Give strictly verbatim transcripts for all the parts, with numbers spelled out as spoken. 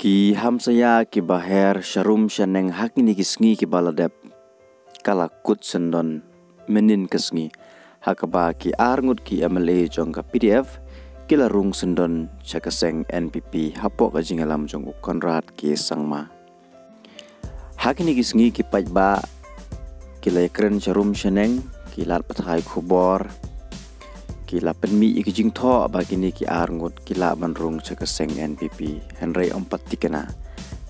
Ki hamsaïa kiba her sharum shaneng ha kine ki sngi kiba la dep, ka la kut syndon mynnin ka sngi, ha kaba ki arngut ki M L A jong ka P D F ki la rung syndon sha ka seng N P P hapoh ka jingïalam jong u Conrad K Sangma. Ha kine ki sngi ki paidbah ki la ïakren sharum shaneng, ki lad pathai khubor, ki la pynmih ïa ki jingthoh ba kine ki arngut ki lah ban rung sha ka seng N P P. Hynrei ym pat thikna.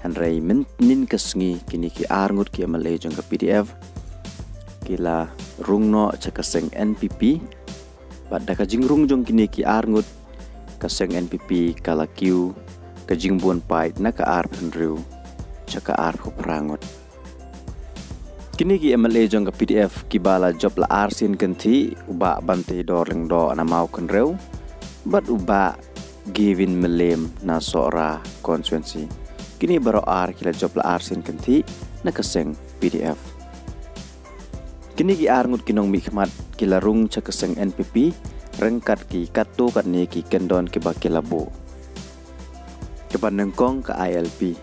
Hynrei mynnin ka sngi kine ki arngut ki M L A jong ka P D F ki la rung noh sha ka seng N P P. Bad da ka jingrung jong kine ki arngut, ka seng N P P ka la kiew ka jingbun paid na ka arphew hynriew sha ka arphew phra ngut. Kine ki M L A jong ka P D F kiba la jop la arsien kynthih, u Bah Banteidor Lyngdoh na Mawkynrew bad u Bah Gavin Mylliem na Sohra constituency. Kine baroh ar ki la jop la arsien kynthih na ka seng P D F. Kine ki arngut ki nongmihkhmat ki la rung sha ka seng N P P ryngkat ki katto katne ki kyndon kiba ki la buh. Kaba nyngkong, ka I L P.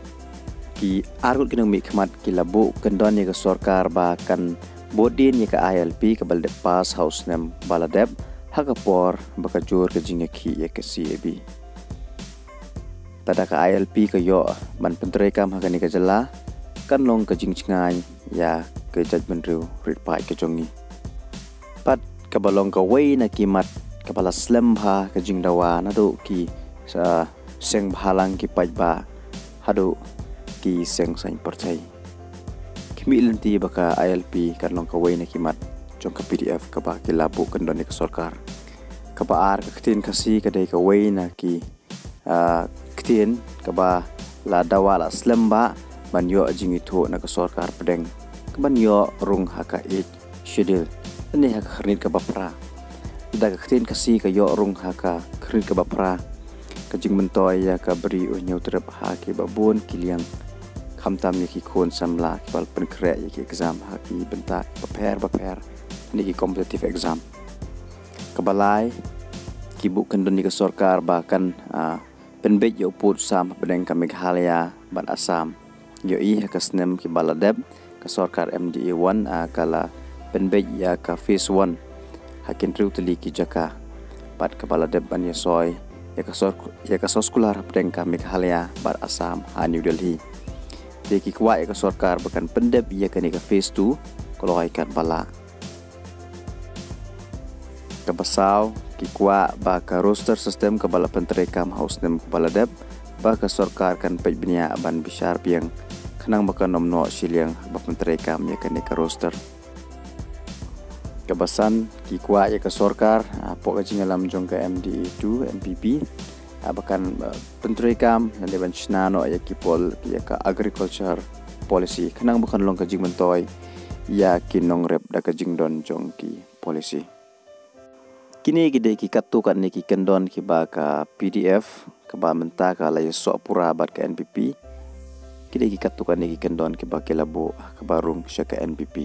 Ki arngut ki nongmihkhmat ki la buh kyndon ïa ka sorkar ba kan bud dien ïa ka I L P kaba la dep pass ha u snem ba la dep, ha ka por ba ka jur ka jingïakhih ïa ka C A B. Lada ka I L P ka ïoh ban pyntreikam ha kane ka jylla, kan long ka jingjngai ïa ka jaitbynriew rit paid ka jong ngi. Bad kaba long kawei na ki mat kaba la slem bha ka jingdawa naduh ki, ah, seng bhalang, ki paidbah haduh ki seng saiñ pyrthei. Khmih lynti ba ka I L P kan long kawei na ki mat jong ka P D F kaba ki la buh kyndon ïa ka sorkar. Kaba ar, ka ktien Khasi ka dei kawei na ki, ah, ktien kaba la dawa la slem bha ban ïoh jingithuh na ka sorkar pdeng kaban ïoh rung ha ka Eighth Schedule, lane ha ka khyrnit kaba phra. Lada ka ktien Khasi ka ïoh rung ha ka khyrnit kaba phra, ka jingmyntoi ïa ka bri u hynñiewtrep ha kiba bun ki liang, khamtam ïa ki khun samla kiba la pynkhreh ïa ki exam ha ki bynta bapher bapher, lane ki competitive exam. Kaba lai, ki buh kyndon ïa ka sorkar ba kan, ah, pynbeit ïa u pud sam hapdeng ka Meghalaya bad Assam. Ïohi ha ka snem kiba la dep, ka sorkar M D A one, ah, ka la pynbeit ïa ka phase one ha ki hynriew tylli ki jaka. Bad kaba la dep ban ïasoi ïa ka sor-, ïa ka soskular hapdeng ka Meghalaya bad Assam ha New Delhi. Te ki kwah ïa ka sorkar ba kan pyndep ïa kane ka phase two, kloi katba lah. Kaba saw, ki kwah ba ka roster system kaba la pyntreikam ha u snem kaba la dep, ba ka sorkar kan peit bniah ban bishar biang, khnang ba kan ym noh shiliang ba pyntreikam ïa kane ka roster. Kaba san, ki kwah ïa ka sorkar, ah, hapoh ka jingïalam jong ka M D A two, M P P, ah, ba kan, ah, pyntreikam lane ban shna noh ïa ki pol-, ïa ka agriculture policy, khnang ba kan long ka jingmyntoi ïa ki nongrep da ka jingdon jong ki policy. Kine ki dei ki katto katne ki kyndon kiba ka P D F, kaba mynta ka la ïasoh pura bad ka N P P. Ki dei ki katto katne ki kyndon kiba ki la buh, kaba rung sha ka N P P.